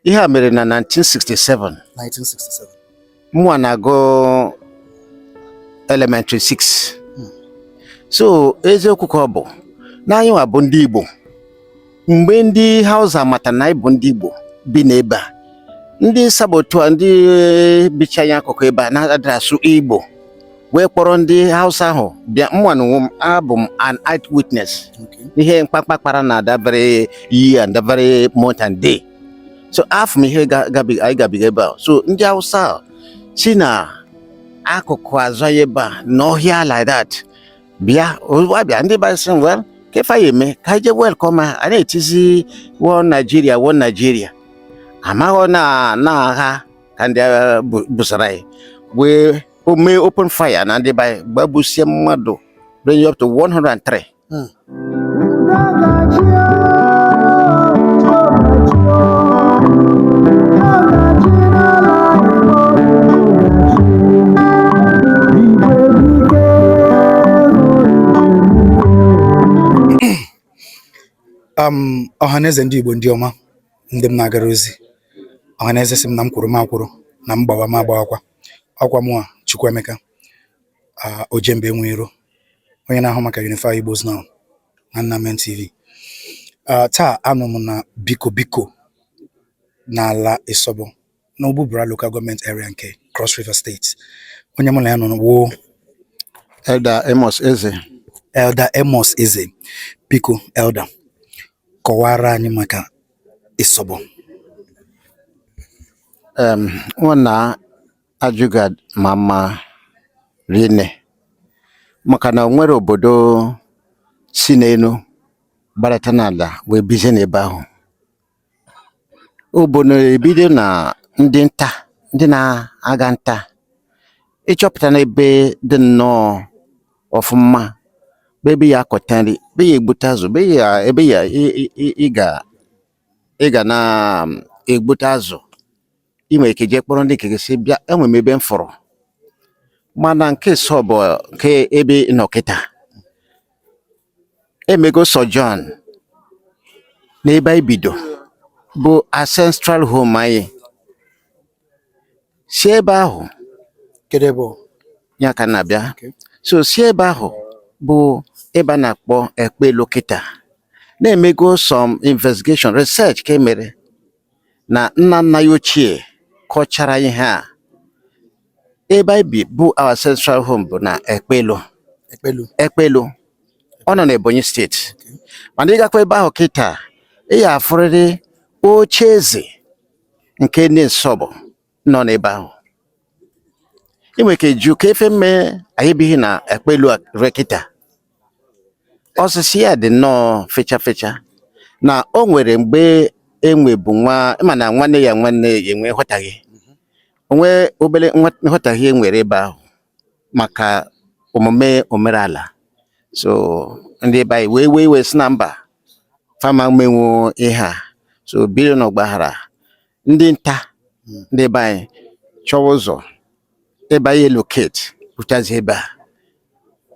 Ihe a mere na 1967. 1967. Mụnwa na-agụ elementary 6. So eziokwu ka ọ bụ na anyị nwa bụ ndị Igbo. Mgbe ndị Hausa mata na anyị bụ ndị Igbo bi n'ebe a, ndị saboteur, ndị bicha anyị akụkụ ebe a na-adịrị asụ Igbo, wee kpọrọ ndị Hausa ahụ bịa. Mụnwa na onwe m abụ m an eyewitness ihe mkpakpa kpara na that very year and that very month and day. So afọ m ihe anyị gabiga ebe a. So ndị Hausa si na akụkụ azụ anyị ebe a n'ọhịa like that bịa. Ozugbo abịa, ndị be sị, "Well, kefa ya eme ka anyị jee welcome ha." A na-etizi, "One Nigeria, one Nigeria." Amaghọ na agha ka ndị agha busara anyị wee o mee open fire na ndị be anyị, gbagbusie mmadụ range up to 103. Ndagachi o, ndagachi n'ala Igbo, ndagachi. Igwe bike, igwe bike. Ọhaneze ndị Igbo, ndị ọma, ndị m na-agara ozi, ọhaneze sị m na m kwuru m akwụrụ na m gbawa m agbawakwa ọkwa mụa Chukwuemeka Ojembe Enweiro, onye na-ahụ maka Unify Igbos Now na Nnamen TV. Taa anọ m na Biko Biko n'ala Ịsọbọ n'Ogbubra Local Government Area nke Cross River State. Onye mụ na ya nọ woo Elder Amos Eze. Elder Amos Eze. Biko Elder, kọwara anyị maka Ịsọbọ. Nwanna, ajụga ma mma rinne, maka na o nwere obodo si n'elu gbadata n'ala wee bizie n'ebe ahụ. Obodo ebido na ndị nta, ndị na-aga nta ịchọpụta n'ebe dị nnọọ ọfụma, bụ ebe ya akọta nri, ebe ya egbute azụ, ebe ya ebe ya ị ga na-egbute azụ. Ị nwere ike jee kpọrọ ndị nke gị sị bịa, enwere m ebe m fụrụ. Mana nke Ịsọbọ nke ebe ị nọ kịta emego sojourn n'ebe anyị bido bụ ancestral home anyị si ebe ahụ. Kedu ebe ọ? Ya ka m na-abịa. Okay. So si ebe ahụ bụ ebe a na-akpọ Ekpelu kịta, na-emego some investigation, research ka emere na nna nna ya ochie kọchara ihe a. Ebe anyị bi bụ our ancestral home bụ na Ekpelu. Ekpelu. Ekpelu, ọ nọ n'Ebonyi Steeti. Mana ịgakwa ebe ahụ kịta, ị ya afụrịrị oche eze nke ndị Nsọbụ nọ n'ebe ahụ. Ị nwere ike jụ ka efe mee anyị ebighị na Ekpelu a rue kịta. Osisi ya dị nnọọ fecha fecha na o nwere mgbe enwebu nwa, ịma na nwanne ya nwanne ya enwe nghọtahie, onwe obere nghọtahie e nwere ebe ahụ maka omume omenala. So ndị ebe anyị wee wee wee sị na mba, fama menwu ihe a. So bido n'ọgbaghara, ndị nta ndị ebe anyị chọwa ụzọ ebe anyị locate rutazi ebe a.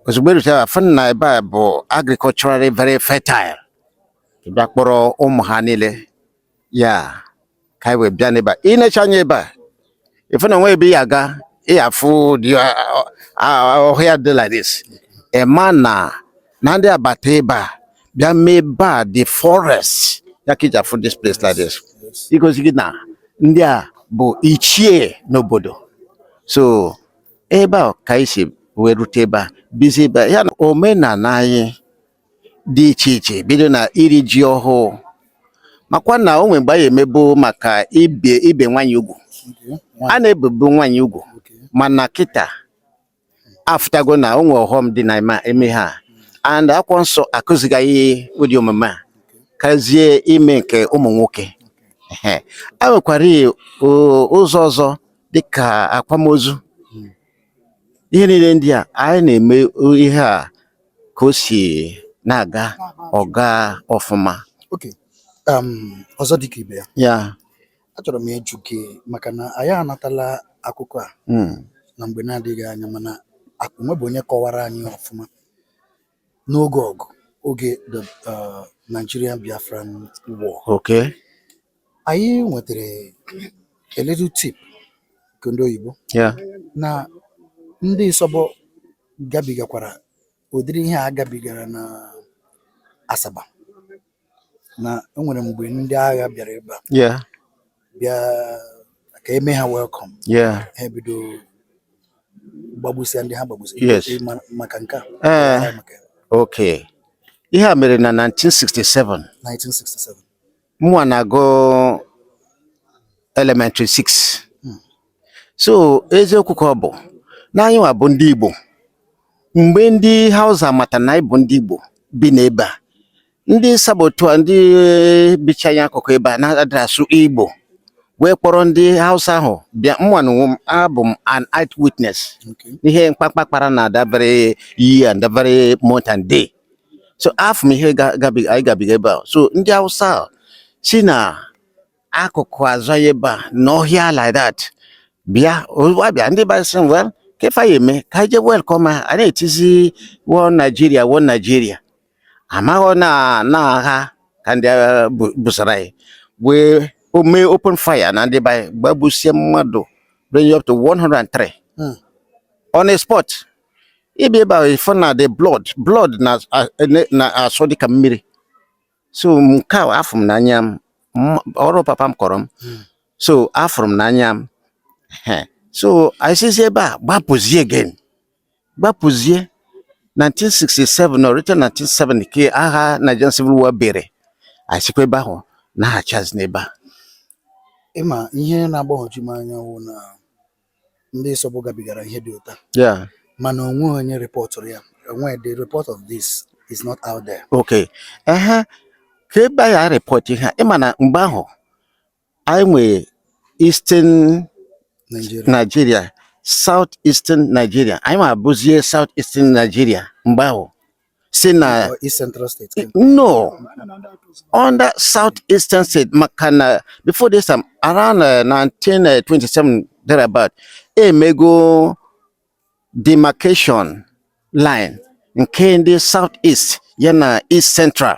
Ozugbo erutere, afụ na ebe a bụ agriculturally very fertile, bịa kpọrọ ụmụ ha niile ya ka anyị wee bịa n'ebe a. Inecha anya ebe a, ifu na onwe ebe ị aga, ị afụ dị ọhịa dị like this. Ema na ndị agbata ebe a bịa mee ebe a the forest ya ka iji afụ this place like this, igosi gị na ndị a bụ ichie n'obodo. So ebe a ka anyị si wee rute ebe a, bizi ebe a. Ya na omenala anyị dị iche iche, bido na iri ji ọhụụ, makwa na o nwere mgbe anyị emebu maka ibe ibe nwaanyị ugwu. A na-ebebu nwaanyị ugwu, mana kịta afụtago na o nwere ọghọm dị na eme ha, and akwụkwọ nsọ akụzighị anyị ụdị omume a, kazie ime nke ụmụ nwoke. Ehe. A nwekwara ụzọ ọzọ dịka akwamozu, ihe niile ndị a anyị na-eme ihe a ka o si na-aga ọga ọfụma. Okay. Ọzọ dịka ibe ya, ya, achọrọ m ịjụ gị maka na anyị anatala akụkọ a na mgbe na-adịghị anya, mana onwebụ onye kọwara anyị ọfụma n'oge ọgụ, oge the Nigerian Biafran War. Anyị nwetara a little tip nke ndị oyibo na ndị Ịsọbọ gabigakwara ụdịrị ihe a gabigara na Asaba, na enwere mgbe ndị agha bịara ebe a bịa ka eme ha welcome, ha ebido gbagbusia ndị ha gbagbusiri. Ị maka nke a? Ee. Anyị maka ya. Okay, ihe a mere na 1967. 1967. Mụnwa na-agụ elementary 6. So eziokwu ka ọ bụ na anyị nwa bụ ndị Igbo. Mgbe ndị Hausa mata na anyị bụ ndị Igbo bi n'ebe a, ndị saboteur, ndị bicha anyị akụkụ ebe a na-adịrị asụ Igbo, wee kpọrọ ndị Hausa ahụ bịa. Mụnwa na onwe m abụ m an eyewitness ihe mkpakpa kpara na that very year and that very month and day. So afọ m ihe anyị gabiga ebe a. So ndị Hausa ahụ si na akụkụ azụ anyị ebe a n'ọhịa like that bịa. Ozugbo abịa, ndị be sị, "Well, ka ife anyị eme ka anyị jee welcome ha." A na-etizi, "One Nigeria, one Nigeria." Amaghọ na agha ka ndị agha busara anyị wee o mee open fire na ndị be anyị, gbagbusie mmadụ range up to 103 on a spot. Ịbịa ebe ahụ, ịfụ na the blood na-asọ dịka mmiri. So nke a afụ m n'anya m. Ọrụ papa m kọrọ m. So afụrụ m n'anya m. Ehe. So anyị sizi ebe a gbapụzie again, gbapụzie 1967 na rute 1970 ka agha Nigerian Civil War bere. Anyị sikwa ebe ahụ na-achazi n'ebe a. Ịma ihe na-agbagwoju m anya wụ na ndị Ịsọbọ gabigara ihe dị ụta, mana onwe onye reportụrụ ya onwe. The report of this is not out there. Okay, ehe, ka ebe anyị report ihe a, ịma na mgbe ahụ anyị nwee Eastern Nigeria. Nigeria, South Eastern Nigeria. Anyị ma abụzie South Eastern Nigeria mgbe ahụ si na Or East Central State. No, under South Eastern State, maka na before this time around 1927 thereabout, emego demarcation line nke ndị South East ya na East Central.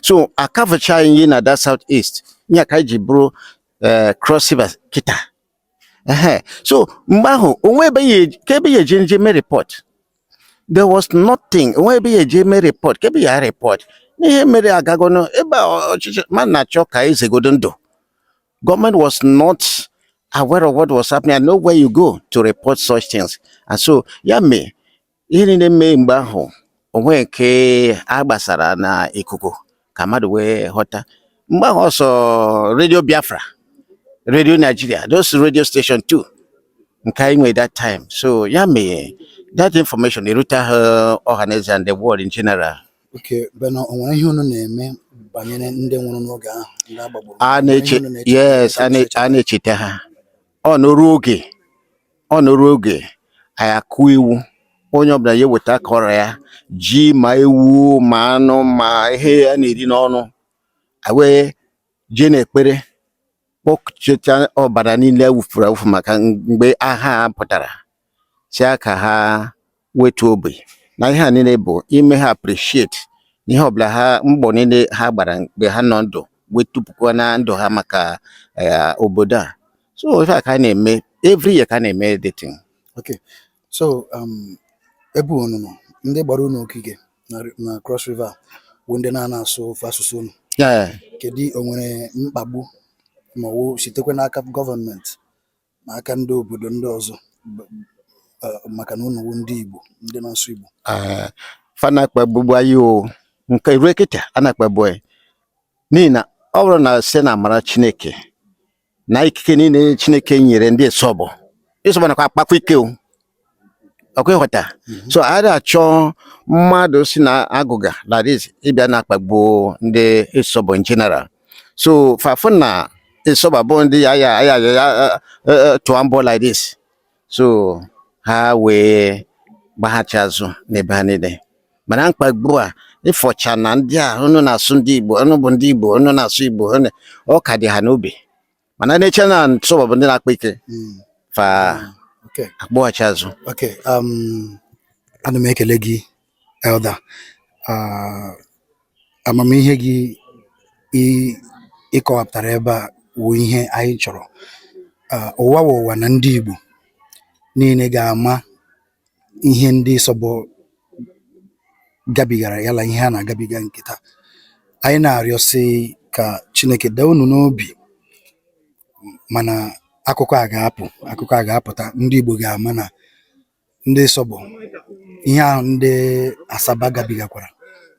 So akavacha anyị na that South East ya ka anyị ji bụrụ Cross River kịta. Ehe. So mgbe ahụ onwe ebe ya ka ebe ya eje nje mee report. There was nothing. Onwe ebe ya eje mee report, ka ebe ya report n'ihe mere agagono ebe a. Ọchịchị mmadụ na-achọ ka ezegodo ndụ. Government was not aware of what was happening and nowhere you go to report such things. And so ya mee ihe niile mee mgbe ahụ, onwe nke a gbasara na ikuku ka mmadụ wee ghọta. Mgbe ahụ ọsọ Radio Biafra, Radio Nigeria, those radio station too nke anyị nwere that time. So ya mee that information erute ha ọhaneze and the world in general. Okay, bena o nwere ihe unu na-eme banyere ndị nwụrụ n'oge ahụ, ndị a gbagburu? A O nwere ihe na-eche unu na-eche? Yes, a na-echeta ha. Ọ n'oru oge, ọ n'oru oge anyị akụ iwu, onye ọbụla ya eweta aka ọra ya, ji ma ewu ma anụ ma ihe a na-eri n'ọnụ, anyị wee jee n'ekpere kpọcheta ọbara niile wufuru awufu maka mgbe agha a pụtara, si ka ha wetuo obi na ihe a niile bụ ime ha appreciate ihe ọbụla ha, mbọ niile ha gbara mgbe ha nọ ndụ, wee tupukwa na ndụ ha maka obodo a. So ife a ka a na-eme every year, ka a na-eme the thing. Okay. So ebe unu nọ, ndị gbara unu ogige na Cross River bụ ndị na-ana asụ ofu asụsụ unu. Kedu, o nwere mkpagbu ma ọ wụ sitekwa n'aka gọọmenti ma aka ndị obodo ndị ọzọ maka na unu wụ ndị Igbo, ndị na-asụ Igbo? Fa na-akpagbu anyị o. Nke ruo kịta a na-akpagbu anyị, n'ihi na ọ bụrụ na site na amara Chineke na ikike niile Chineke nyere ndị Ịsọbọ, Ịsọbọ nakwa akpakwa ike o. Ọkwa ịghọta? So a na-achọ mmadụ si na agụga that is ịbịa na-akpagbu ndị Ịsọbọ in general. So fafụ na Ịsọbọ abụọ ndị ya ya ya ya tụọ mbọ like this, so ha wee gbaghachi azụ n'ebe ha niile. Mana mkpagbu a ịfọcha na ndị a, unu na-asụ ndị Igbo, unu bụ ndị Igbo, unu na-asụ Igbo, ọ ka dị ha n'obi. Mana na-eche na Nsọbọ bụ ndị na-akpa ike, fa akpọghachi azụ. Okay. Ana m ekele gị, Elder. Amamihe gị Ịkọwapụtara ebe a wụ ihe anyị chọrọ. Ah, ụwa wụ ụwa na ndị Igbo niile ga-ama ihe ndị Ịsọbọ gabigara yala ihe ha na-agabiga nke taa. Anyị na-arịọsị ka Chineke dee unu n'obi, mana akụkọ a ga-apụ, akụkọ a ga-apụta, ndị Igbo ga-ama na ndị Ịsọbọ ihe ahụ ndị Asaba gabigakwara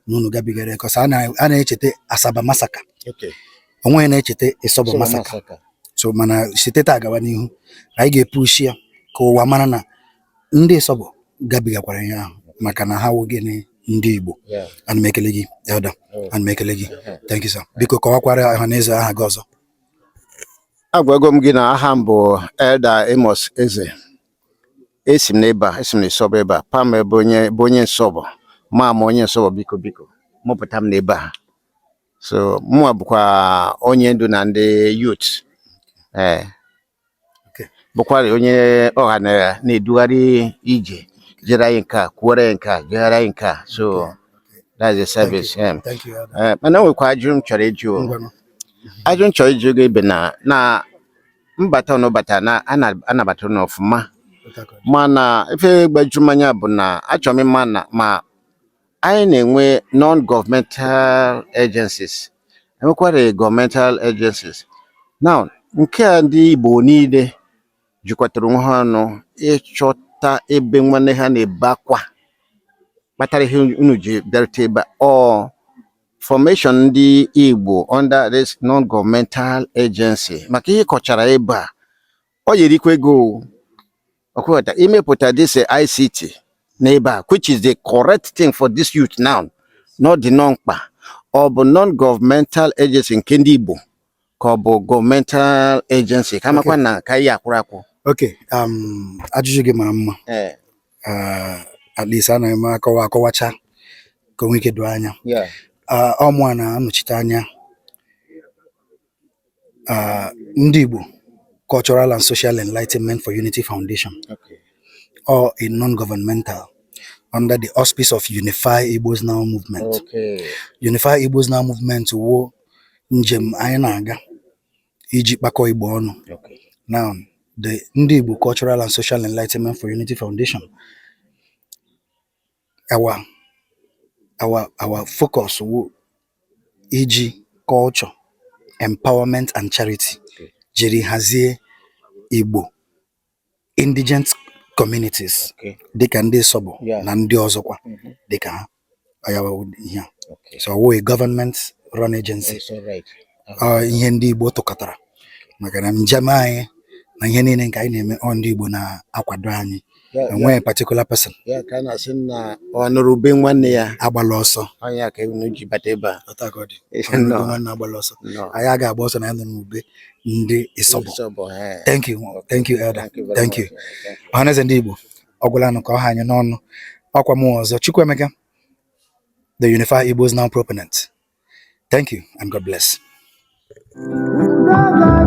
na unu gabigara ya, 'cause a na-echeta Asaba massacre, onweghị na-echeta Ịsọbọ massacre. So mana site taa gawa n'ihu, anyị ga-epushi ya ka ụwa mara na ndị Ịsọbọ gabigakwara ihe ahụ, maka na ha wụ gịnị? Ndị Igbo. Ana m ekele gị, elder. Ana m ekele gị. Thank you, sir. Biko kọwakwara ọha na eze aha gị ọzọ. Agwago m gị na aha m bụ Elder Amos Eze. Esi m n'ebe a, esi m n'Ịsọbọ ebe a. Pam ebe onye bụ onye Nsọbọ, ma m onye Nsọbọ, biko biko mụpụta m n'ebe a. So mụnwa bụkwa onye ndu na ndị youth, ee. Bụkwa onye ọha na-edugharị ije jere anyị nke a, kwuore anyị nke a, jegharị anyị nke a. So that's the service. Thank you, elder. Mana o nwekwa ajụjụ m chọrọ ịjụ. Ngwanụ. Ajụjụ m chọrọ ịjụ gị bụ na mbata unu bata na anabata unu ọfụma, mana ife gbaju m anya bụ na achọrọ m ịma na ma anyị na-enwe non-governmental agencies, enwekwara governmental agencies. Now, nke a ndị Igbo niile jikọtara onwe ha ọnụ ịchọta ebe nwanne ha na-ebe akwa kpatara ihe unu ji bịarute ebe a, ọ formation ndị Igbo under this non-governmental agency, maka ihe kọchara ebe a, ọ yerikwa ego ọkwụghọta imepụta this ICT n'ebe a, which is the correct thing for this youth now, not the non-mkpa. Ọ bụ non-governmental agency nke ndị Igbo ka ọ bụ governmental agency ka makwa na ka ihe akwụrụ akwụ? Okay, ajụjụ gị mara mma. At least a na-eme akọwa akọwacha ka o nwee ike doo anya. Ọ mụa na-anọchite anya ndị Igbo Cultural and Social Enlightenment for Unity Foundation, or a non-governmental under the auspice of Unify Igbos Now Movement. Unify Igbos Now Movement wụ njem anyị na-aga iji kpakọ Igbo ọnụ. Now, the ndị Igbo Cultural and Social Enlightenment for Unity Foundation, our focus wụ iji culture, empowerment and charity jiri hazie Igbo indigent communities dịka ndị Ịsọbọ na ndị ọzọkwa dịka ha. Ọ ya wụ ihe a. So ọ wụ a government run agency. It's all right. Ọ ihe ndị Igbo tụkọtara, maka na njem anyị na ihe niile nke anyị na-eme, ọ ndị Igbo na-akwado anyị. Enweghị particular person. Ya ka a na-asị na ọ nụrụ ube nwanne ya agbala ọsọ. Ọnya ka unu ji bata ebe a. Otu a ka ọ dị. Nnọọ. Ọ nụrụ ube nwanne agbala ọsọ. Nnọọ. Anyị agaghị agba ọsọ na anyị nọ n'ube ndị Ịsọbọ. Ịsọbọ, eh. Thank you, thank you, elder. Thank you very Thank you. much. Thank you. Ọhaneze ndị Igbo, ọ gwụlanụ ka ọ ha anyị n'ọnụ. Ọkwa mụ ọzọ, Chukwuemeka, the Unify Igbos Now proponent. Thank you and God bless. Udo.